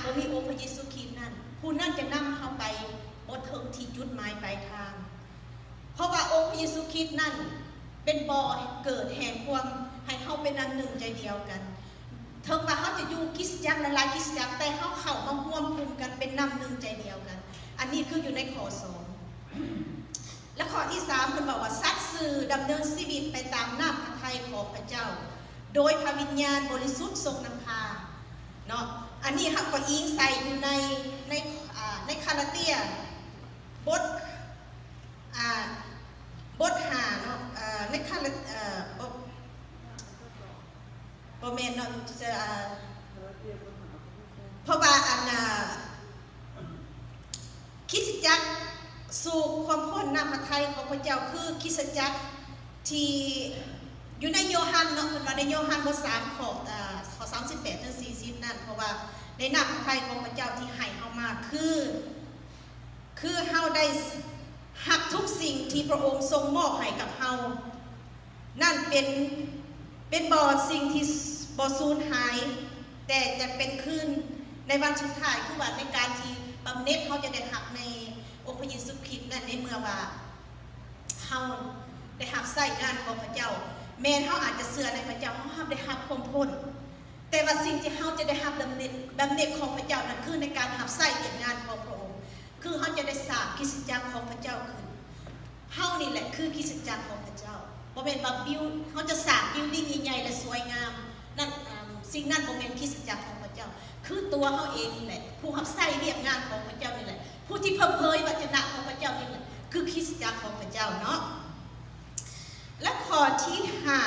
ບໍ່ມີອົງພະເຢຊູຄຣິດນັ້ນ, ຜູ້ນັ້ນຈະນຳເຮົາໄປບໍ່ເຖິງທີ່ຈຸດໝາຍປາຍທາງ. ເພາະວ່າອົງພະເຢຊູຄຣິດນັ້ນເປັນບໍ່ເກີດແຫ່ງຄວາມໃຫ້ເຮົາເປັນນ້ຳໜຶ່ງໃຈດຽວກັນ. ເຖິງວ່າເຮົາຈະຢູ່ຄຣິສຕະຈັກຫຼາຍໆຄຣິສຕະຈັກ, ແຕ່ເຮົາເຂົ້າມາຮວມກຸ່ມກັນເປັນນ້ຳໜຶ່ງໃຈດຽວກັນ. ອັນນີ້ຄືຢູ່ໃນຂໍ້ສອງ. ແລະ ຂໍ້ທີສາມ ເພິ່ນບອກວ່າ ສັດຊື່ດຳເນີນຊີວິດໄປຕາມນ້ຳພະໄທຂອງພະເຈົ້າ ໂດຍພະວິນຍານບໍລິສຸດຊົງນຳພາເນາະ. ອັນນີ້ເຮົາກໍອີງໃສ່ຢູ່ໃນ ໃນ ອ່າ ໃນຄາລາເຕຍບົດ ອ່າ ບົດຫ້າເນາະ, ເອີ ໃນຄາລາ ເອີ ບໍ່ ບໍ່ແມ່ນເນາະ ຈະ ອ່າ ເພາະວ່າອັນ ອ່າ ຄຣິສຕະຈັກສູ່ຄວາມພົ້ນນ້ຳພະໄທຂອງພະເຈົ້າ ຄືຄຣິສຕະຈັກທີ່ຢູ່ໃນໂຍຮັນເນາະ, ເພິ່ນວ່າໃນໂຍຮັນບົດສາມ ຂໍ້ ອ່າ ຂໍ້ສາມສິບແປດເຖິງສີ່ສິບນັ້ນ, ເພາະວ່າໃນນ້ຳພະໄທຂອງພະເຈົ້າທີ່ໃຫ້ເຮົາມາ ຄື ຄືເຮົາໄດ້ຮັບທຸກສິ່ງທີ່ພະອົງຊົງມອບໃຫ້ກັບເຮົາ. ນັ້ນເປັນ ເປັນບໍ່ສິ່ງທີ່ບໍ່ສູນຫາຍ, ແຕ່ຈະເປັນຄືນໃນວັນສຸດທ້າຍ, ຄືວ່າໃນການທີ່ບຳເນັດເຮົາຈະໄດ້ຮັບໃນອົງພະເຢຊູຄຣິດນັ້ນ, ໃນເມື່ອວ່າເຮົາໄດ້ຮັບໃຊ້ງານຂອງພະເຈົ້າ, ແມ່ນເຮົາອາດຈະເຊື່ອໃນພະເຈົ້າ, ເຮົາຮັບ ໄດ້ຮັບຄວາມພົ້ນ, ແຕ່ວ່າສິ່ງທີ່ເຮົາຈະໄດ້ຮັບບຳເນັດ, ບຳເນັດຂອງພະເຈົ້ານັ້ນ ຄືໃນການຮັບໃຊ້ວຽກງານຂອງພະອົງ, ຄືເຮົາຈະໄດ້ສ້າງຄຣິສຕະຈັກຂອງພະເຈົ້າຂຶ້ນ. ເຮົານີ້ແຫຼະຄືຄຣິສຕະຈັກຂອງພະເຈົ້າ. ບໍ່ແມ່ນວ່າບິວ ເຮົາຈະສ້າງບິວດິງໃຫຍ່ໆ ແລະ ສວຍງາມ. ນັ້ນ ອາ ສິ່ງນັ້ນບໍ່ແມ່ນຄຣິສຕະຈັກຂອງພະເຈົ້າ. ຄືຕົວເຮົາເອງນີ້ແຫຼະ ຜູ້ຮັບໃຊ້ວຽກງານຂອງພະເຈົ້ານີ້ແຫຼະ. ຜູ້ທີ່ເຜີຍພະເຈົ້າ ວະຈະນະຂອງພະເຈົ້ານີ້ແຫຼະ ຄືຄຣິສຕະຈັກຂອງພະເຈົ້າເນາະ. ແລະ ຂໍ້ທີຫ້າ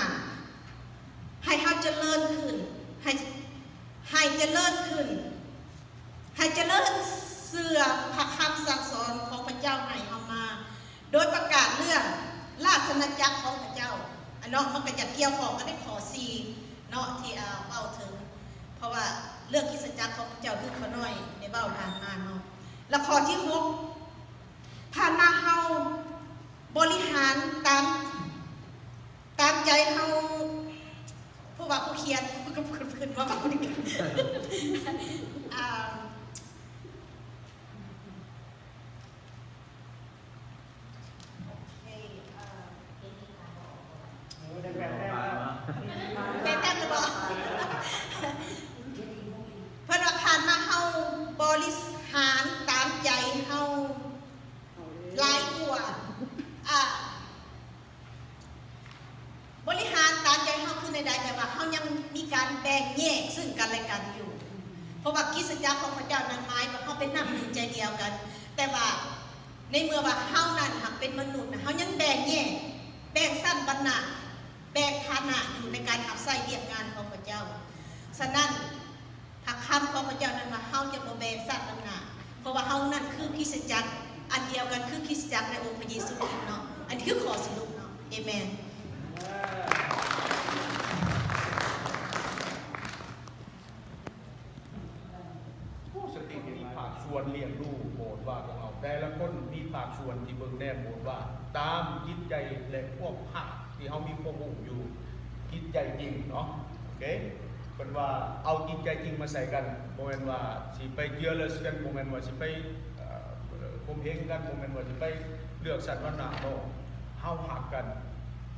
ໃຫ້ເຮົາຈະເລີນຂຶ້ນ, ໃຫ້ ໃຫ້ຈະເລີນຂຶ້ນ, ໃຫ້ຈະເລີນເຊື່ອພະຄຳສັ່ງສອນຂອງພະເຈົ້າໃຫ້ເຮົາມາ, ໂດຍປະກາດເລື່ອງລາຊະອານາຈັກຂອງພະເຈົ້າ. ອັນເນາະ ມັນກໍຈະກ່ຽວຂ້ອງກັນໃນຂໍ້ສີ່ເນາະ ທີ່ ເວົ້າເຖິງ, ເພາະວ່າເລື່ອງຄຣິສຕະຈັກຂອງພະເຈົ້າ ຄືຂ້ານ້ອຍໄດ້ເວົ້າຜ່ານມາເນາະ. ແລະ ຂໍ້ທີຫົກ ຜ່ານມາເຮົາບໍລິຫານຕາມ ຕາມໃຈເຮົາ, ເພາະວ່າຜູ້ຂຽນ ເພິ່ນວ່າ ອ່າ ໂອເຄ ເອີ ໂອ້ ໄດ້ແປດແຕ້ມແລ້ວ ແປດແຕ້ມແລ້ວບໍ? ເພິ່ນວ່າຜ່ານມາເຮົາບໍລິຫານຕາມໃຈເຮົາຫຼາຍກວ່າ ອ່າ ບໍລິຫານຕາມໃຈເຮົາຄືໃດໆ ແຕ່ວ່າເຮົາຍັງມີການແບ່ງແຍກຊຶ່ງກັນແລະກັນຢູ່. ເພາະວ່າຄຣິສຕະຈັກຂອງພະເຈົ້ານັ້ນໝາຍວ່າເຮົາເປັນນ້ຳໜຶ່ງໃຈດຽວກັນ, ແຕ່ວ່າໃນເມື່ອວ່າເຮົານັ້ນຫາກເປັນມະນຸດນະ, ເຮົາຍັງແບ່ງແຍກ, ແບ່ງຊັ້ນວັນນະ, ແບ່ງຖານະຢູ່ໃນການຮັບໃຊ້ວຽກງານຂອງພະເຈົ້າ. ສະນັ້ນ ພະຄຳຂອງພະເຈົ້ານັ້ນວ່າ ເຮົາຈະບໍ່ແບ່ງຊັ້ນວັນນະ, ເພາະວ່າເຮົານັ້ນຄືຄຣິສຕະຈັກອັນດຽວກັນ, ຄືຄຣິສຕະຈັກໃນອົງພະເຢຊູຄຣິດເນາະ. ອັນນີ້ຄືຂໍ້ສະຫຼຸບເນາະ. ເອເມນ. ຜູ້ສະຕິກມີພາກສ່ວນລ້ຽງດູໂບດວາຂອງເຮົາ, ແຕ່ລະຄົນມີພາກສ່ວນທີ່ເບິ່ງແນມໂບດວາ ຕາມຈິດໃຈ ແລະ ຄວາມຮັກທີ່ເຮົາມີຄວາມຮູ້ຢູ່ ຈິດໃຈຈິງເນາະ. ໂອເຄ ເພິ່ນວ່າເອົາຈິດໃຈຈິງມາໃສ່ກັນ, ບໍ່ແມ່ນວ່າຊິໄປເຈຍເລີສກັນ, ບໍ່ແມ່ນວ່າຊິໄປ ເອີ ຂົ່ມເຫັງກັນ, ບໍ່ແມ່ນວ່າຊິໄປເລືອກຊັ້ນວັນນະເນາະ. ເຮົາຮັກກັນ,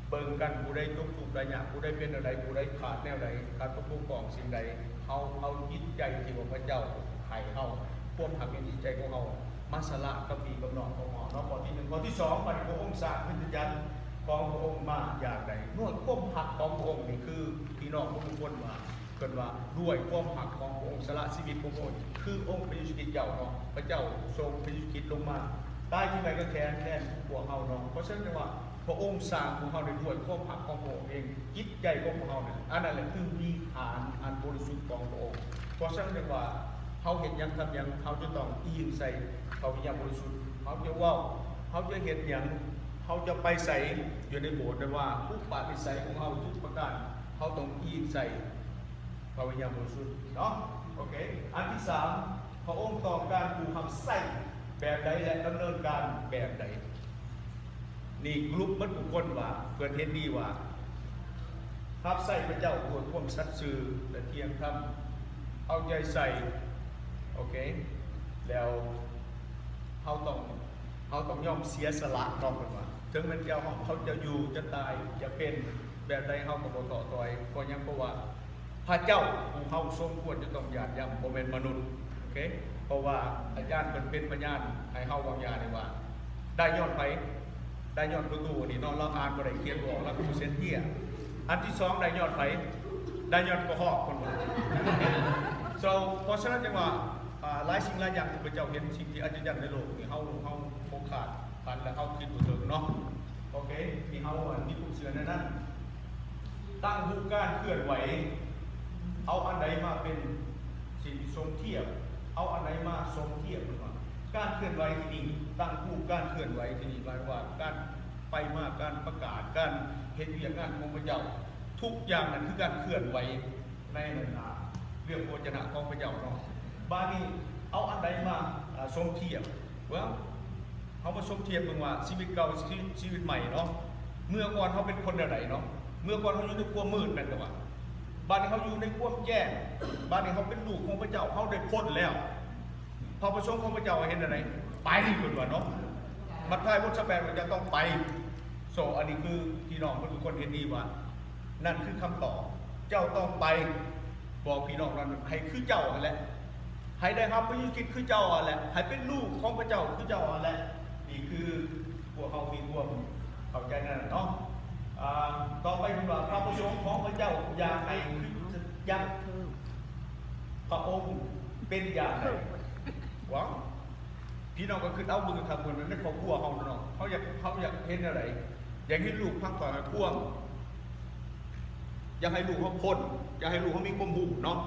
ເບິ່ງກັນ, ຜູ້ໃດຕົກທຸກໄດ້ຍາກ, ຜູ້ໃດເປັນແນວໃດ, ຜູ້ໃດຂາດແນວໃດ, ຂາດຕົກບົກຜ່ອງສິ່ງໃດ, ເຮົາເອົາຈິດໃຈທີ່ວ່າພະເຈົ້າໃຫ້ເຮົາ, ຄວາມຮັກໃນຈິດໃຈຂອງເຮົາ ມາສະຫຼະກັບພີ່ກັບນ້ອງຂອງເຮົາເນາະ. ຂໍ້ທີໜຶ່ງ. ຂໍ້ທີສອງ, ບັດນີ້ພະອົງສ້າງຄຣິສຕະຈັກຂອງພະອົງມາຢ່າງໃດ? ດ້ວຍຄວາມຮັກຂອງພະອົງນີ້ ຄືພີ່ນ້ອງທຸກຄົນວ່າ ເພິ່ນວ່າດ້ວຍຄວາມຮັກຂອງພະອົງ ສະຫຼະຊີວິດຂອງພະອົງ ຄືອົງພະເຢຊູຄຣິດເຈົ້າເນາະ. ພະເຈົ້າສົ່ງພະເຢຊູຄຣິດລົງມາຕາຍທີ່ໄມ້ກາງແຂນແທນພວກເຮົາເນາະ. ເພາະສະນັ້ນຈຶ່ງວ່າ ພະອົງສ້າງພວກເຮົາໄດ້ດ້ວຍຄວາມຮັກຂອງພະອົງເອງ, ຈິດໃຈຂອງພວກເຮົານັ້ນ, ອັນນັ້ນແຫຼະຄືວິຫານອັນບໍລິສຸດຂອງພະອົງ. ເພາະສະນັ້ນຈຶ່ງວ່າ ເຮົາເຮັດຫຍັງທຳຫຍັງ ເຮົາຈະຕ້ອງອີງໃສ່ພະວິນຍານບໍລິສຸດ. ເຮົາຈະເວົ້າ, ເຮົາຈະເຮັດຫຍັງ, ເຮົາຈະໄປໃສ ຢູ່ໃນໂບດ ແຕ່ວ່າອຸປະນິໄສຂອງເຮົາທຸກປະການ ເຮົາຕ້ອງອີງໃສ່ ພະວິນຍານບໍລິສຸດເນາະ. ໂອເຄ ອັນທີສາມ ພະອົງຕ້ອງການຜູ້ຮັບໃຊ້ແບບໃດ ແລະ ດຳເນີນການແບບໃດ? ນີ້ ກຣຸບໝົດທຸກຄົນວ່າ ເພິ່ນເຫັນດີວ່າ ຮັບໃຊ້ພະເຈົ້າດ້ວຍຄວາມສັດຊື່ ແລະ ທ່ຽງທຳ, ເອົາໃຈໃສ່, ເອົ ແລ້ວເຮົາຕ້ອງ ເຮົາຕ້ອງຍອມເສຍສະຫຼະເນາະ ເພິ່ນວ່າ ເຖິງແມ່ນເຈົ້າເຮົາ ເຂົາຈະຢູ່ ຈະຕາຍ ຈະເປັນແບບໃດ ເຮົາກໍບໍ່ທໍ້ຖອຍ. ເພາະຫຍັງ? ເພາະວ່າພະເຈົ້າຜູ້ເຮົາສົມຄວນຈະຕ້ອງຢາດຢຳ ບໍ່ແມ່ນມະນຸດ. ໂອເຄ ເພາະວ່າອາຈານເພິ່ນເປັນພະຍານໃຫ້ເຮົາວາງຢານີ້ວ່າ ໄດ້ຍ້ອນໃຜ? ໄດ້ຍ້ອນປະຕູນີ້ເນາະ ລາວອ່ານບໍ່ໄດ້ ຂຽນບໍ່ອອກ ລາວກໍບໍ່ເຊັນເຈ້ຍ. ອັນທີສອງ ໄດ້ຍ້ອນໃຜ? ໄດ້ຍ້ອນກະຮອກ ເພິ່ນວ່າ. So ເພາະສະນັ້ນຈຶ່ງວ່າ ອ່າ ຫຼາຍສິ່ງຫຼາຍຢ່າງທີ່ພະເຈົ້າເຮັດ ສິ່ງທີ່ອັດສະຈັນໃນໂລກນີ້ ເຮົາ ເຮົາບໍ່ຄາດຝັນ ແລະ ເຮົາຄິດບໍ່ເຖິງເນາະ. ໂອເຄ ທີ່ເຮົາ ອ່າ ມີຄວາມເຊື່ອໃນນັ້ນ. ຕັ້ງຮູ້ການເຄື່ອນໄຫວ ເອົາອັນໃດມາເປັນສິ່ງທີ່ສົມທຽບ? ເອົາອັນໃດມາສົມທຽບ? ເພິ່ນວ່າ ການເຄື່ອນໄຫວທີ່ນີ້ ຕັ້ງຮູ້ການເຄື່ອນໄຫວທີ່ນີ້ ໝາຍວ່າການໄປມາ ການປະກາດ ການເຮັດວຽກງານຂອງພະເຈົ້າ ທຸກຢ່າງນັ້ນຄືການເຄື່ອນໄຫວໃນ ອ່າ ວຽກພະວະຈະນະຂອງພະເຈົ້າເນາະ. ບາດນີ້ເອົາອັນໃດມາ ອ່າ ສົມທຽບ? ເບິ່ງ ເຮົາມາສົມທຽບເບິ່ງວ່າຊີວິດເກົ່າ ຊີ ຊີວິດໃໝ່ເນາະ. ເມື່ອກ່ອນເຮົາເປັນຄົນແນວໃດເນາະ? ເມື່ອກ່ອນເຮົາຢູ່ໃນຄວາມມືດແມ່ນບໍ່ວະ? ບາດນີ້ເຮົາຢູ່ໃນຄວາມແຈ້ງ ບາດນີ້ເຮົາເປັນລູກຂອງພະເຈົ້າ ເຮົາໄດ້ພົ້ນແລ້ວ. ພະປະສົງຂອງພະເຈົ້າເຮັດແນວໃດ? ໄປ ເພິ່ນວ່າເນາະ. ມັດທາຍບົດຊາວແປດວ່າເຈົ້າຕ້ອງໄປ. So ອັນນີ້ຄືພີ່ນ້ອງເພິ່ນທຸກຄົນເຫັນດີວ່າ ນັ້ນຄືຄຳຕອບ ເຈົ້າຕ້ອງໄປ. ບອກພີ່ນ້ອງນັ້ນໃຫ້ຄືເຈົ້າຫັ້ນແຫຼະ ໃຫ້ໄດ້ຮັບພະວິນຍານຄືເຈົ້າຫັ້ນແຫຼະ ໃຫ້ເປັນລູກຂອງພະເຈົ້າຄືເຈົ້າຫັ້ນແຫຼະ. ນີ້ຄືພວກເຮົາມີຄວາມເຂົ້າໃຈນັ້ນເນາະ. ອ່າ ຕໍ່ໄປເພິ່ນວ່າ ພະປະສົງຂອງພະເຈົ້າຢາກໃຫ້ຄື ຢາກ ພະອົງເປັນຢ່າງໃດ? ວ້າວ ພີ່ນ້ອງກໍຄິດເອົາເບິ່ງຄັກ ເບິ່ງໃນຄອບຄົວເຮົາເນາະ ເຮົາຢາກ ເຮົາຢາກເຫັນແນວໃດ? ຢາກເຫັນລູກຟັງຖ້ອຍຄວາມ ຢາກໃຫ້ລູກເຮົາພົ້ນ ຢາກໃຫ້ລູກເຮົາມີຄວາມຮູ້ເນາະ.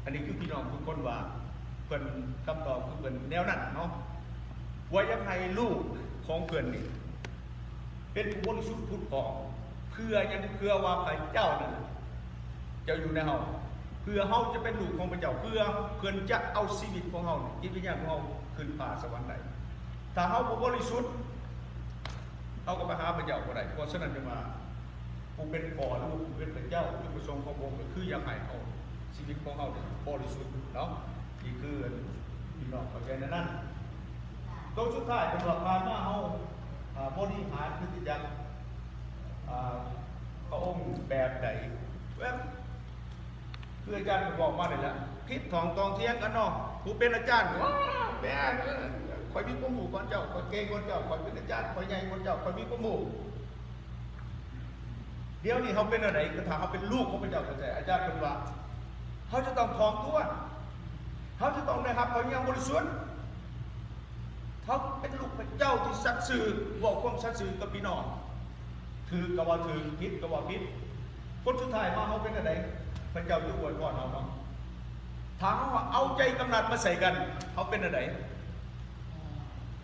ອັນນີ້ຄືພີ່ນ້ອງທຸກຄົນວ່າ ເພິ່ນ ຄຳຕອບຄືເພິ່ນແນວນັ້ນເນາະ ວ່າຢາກໃຫ້ລູກຂອງເພິ່ນນີ້ ເປັນຜູ້ບໍລິສຸດຜຸດຜ່ອງ. ເພື່ອຫຍັງ? ເພື່ອວ່າພະເຈົ້ານັ້ນຈະຢູ່ໃນເຮົາ ເພື່ອເຮົາຈະເປັນລູກຂອງພະເຈົ້າ ເພື່ອເພິ່ນຈະເອົາຊີວິດຂອງເຮົາ ຈິດວິນຍານຂອງເຮົາຂຶ້ນຟ້າສະຫວັນໄດ້. ຖ້າເຮົາບໍ່ບໍລິສຸດ ເຮົາກໍໄປຫາພະເຈົ້າບໍ່ໄດ້. ເພາະສະນັ້ນຈຶ່ງວ່າ ຜູ້ເປັນພໍ່ ຫຼືວ່າຜູ້ເປັນພະເຈົ້າ ຈຸດປະສົງຂອງພະອົງກໍຄືຢາກໃຫ້ເຮົາ ຊີວິດຂອງເຮົານີ້ບໍລິສຸດເນາະ. ນີ້ຄືພີ່ນ້ອງເຂົ້າໃຈໃນນັ້ນ. ໂຕສຸດທ້າຍເພິ່ນວ່າ ຜ່ານມາເຮົາ ອ່າ ບໍລິຫານຄຣິສຕະຈັກ ອ່າ ພະອົງແບບໃດ? ແບບ ຄືອາຈານເພິ່ນເວົ້າມານີ້ແຫຼະ ຜິດຖອງຕອງຖຽງກັນເນາະ. ຜູ້ເປັນອາຈານ ວ້າວ ແມ່ນ ຂ້ອຍມີຄວາມຮູ້ກ່ອນເຈົ້າ ຂ້ອຍເກັ່ງກ່ອນເຈົ້າ ຂ້ອຍເປັນອາຈານ ຂ້ອຍໃຫຍ່ກ່ອນເຈົ້າ ຂ້ອຍມີຄວາມຮູ້. ດຽວນີ້ເຮົາເປັນແນວໃດ? ຄືຖ້າເຮົາເປັນລູກຂອງພະເຈົ້າແທ້ໆ ອາຈານເພິ່ນວ່າ ເຮົາຈະຕ້ອງຖ່ອມຕົວ ເຮົາຈະຕ້ອງໄດ້ຮັບພະວິນຍານບໍລິສຸດ. ເຮົາເປັນລູກພະເຈົ້າທີ່ສັດຊື່ ເວົ້າຄວາມສັດຊື່ກັບພີ່ນ້ອງ ຖືກກໍວ່າຖືກ ຜິດກໍວ່າຜິດ. ຜົນສຸດທ້າຍມາເຮົາເປັນແນວໃດ? ພະເຈົ້າຈະອວຍພອນເຮົາເນາະ. ຖ້າເຮົາເອົາໃຈກຳນັດມາໃສ່ກັນ ເຮົາເປັນແນວໃດ?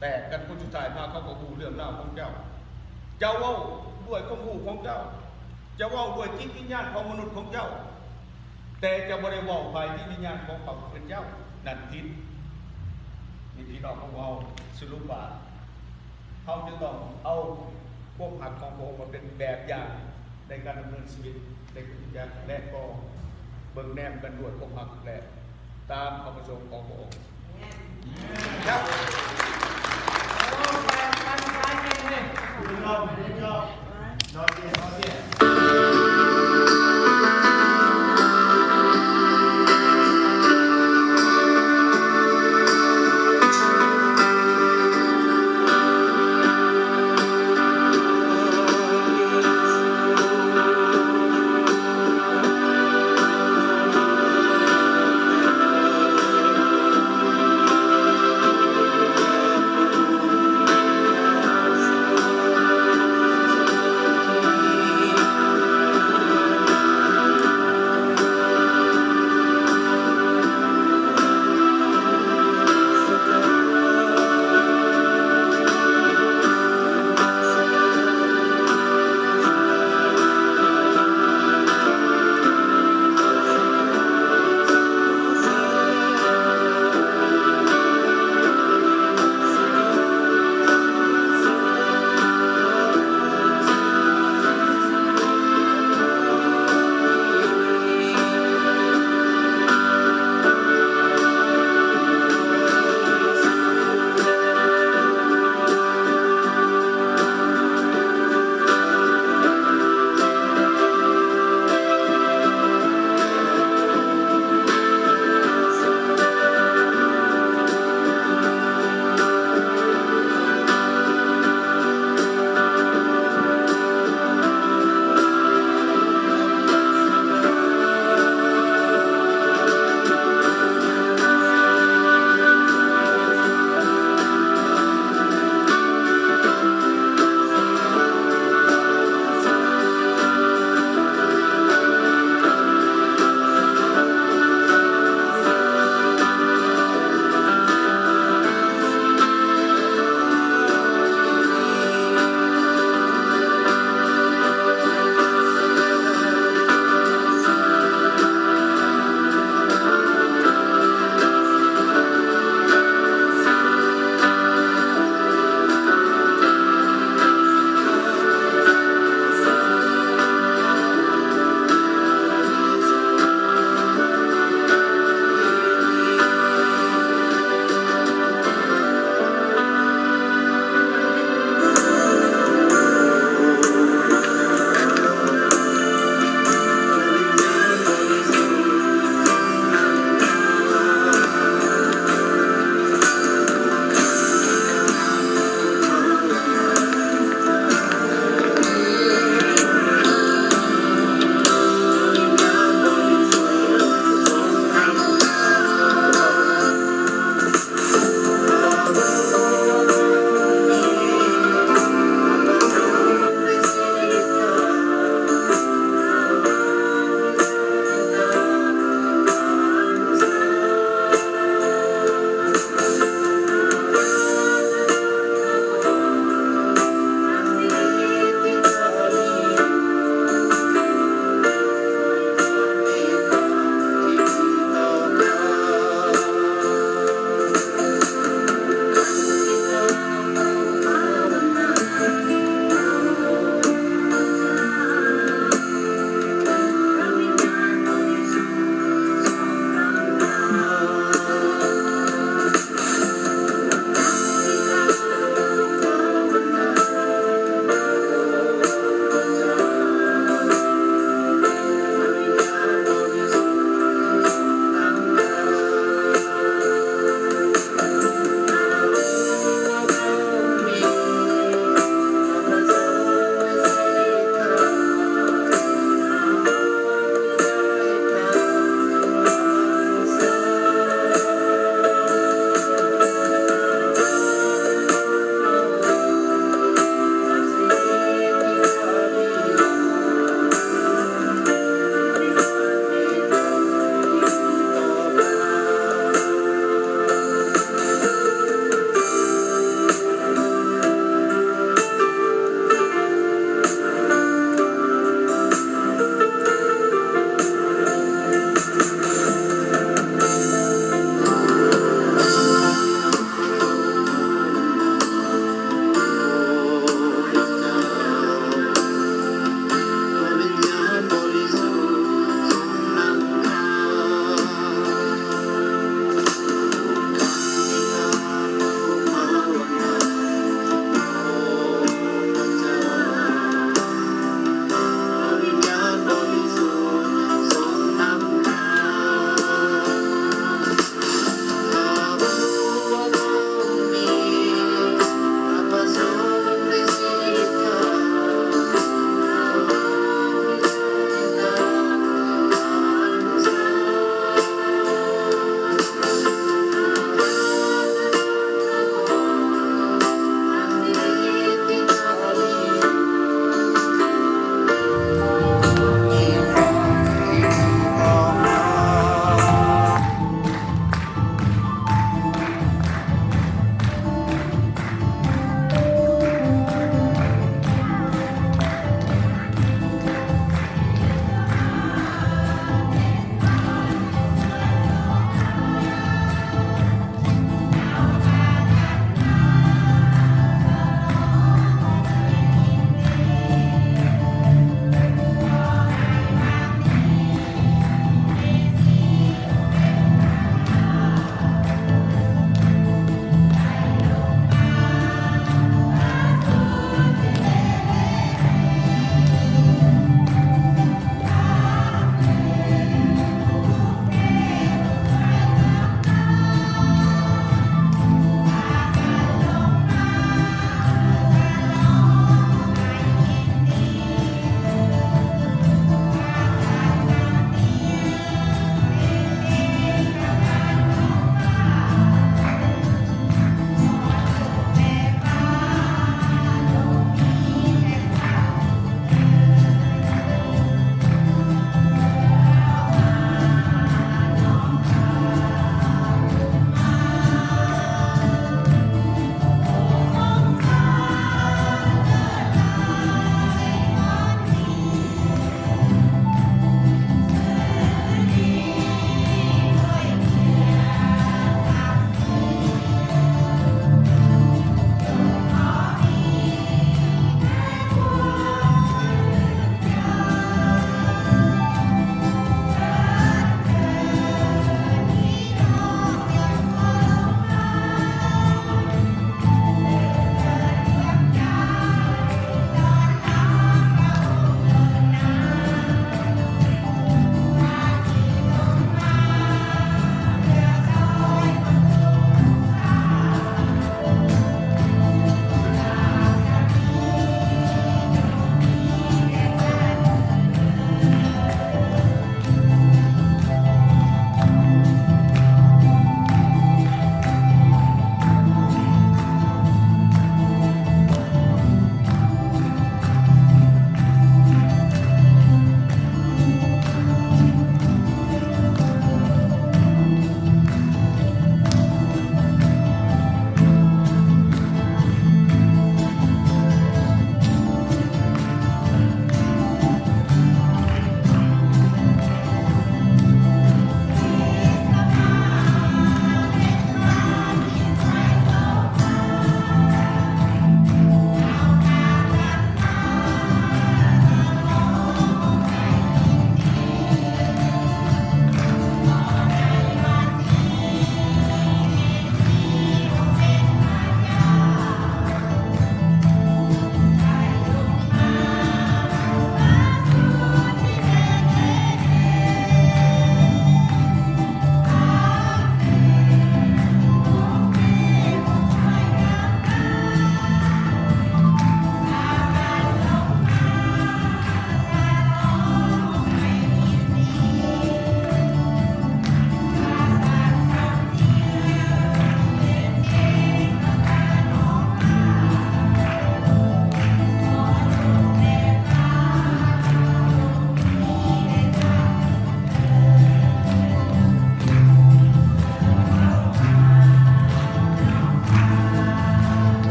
ແຕກກັນ. ຜົນສຸດທ້າຍມາເຂົາກໍຮູ້ເລື່ອງລາວຂອງເຈົ້າ. ເຈົ້າເວົ້າດ້ວຍຄວາມຮູ້ຂອງເຈົ້າ ເຈົ້າເວົ້າດ້ວຍຈິດວິນຍານຂອງມະນຸດຂອງເຈົ້າ ແຕ່ເຈົ້າບໍ່ໄດ້ເວົ້າພາຍຈິດວິນຍານຂອງພະຜູ້ເປັນເຈົ້າ. ນັ້ນຜິດ. ນີ້ພີ່ນ້ອງຂອງເຮົາ ສະຫຼຸບວ່າ ເຮົາຈະຕ້ອງເອົາຄວາມຮັກຂອງພະອົງມາເປັນແບບຢ່າງໃນການດຳເນີນຊີວິດໃນຄຣິສຕະຈັກ ແລະ ກໍເບິ່ງແນມກັນດ້ວຍຄວາມຮັກ ແລະ ຕາມພະປະສົງຂອງພະອົງ.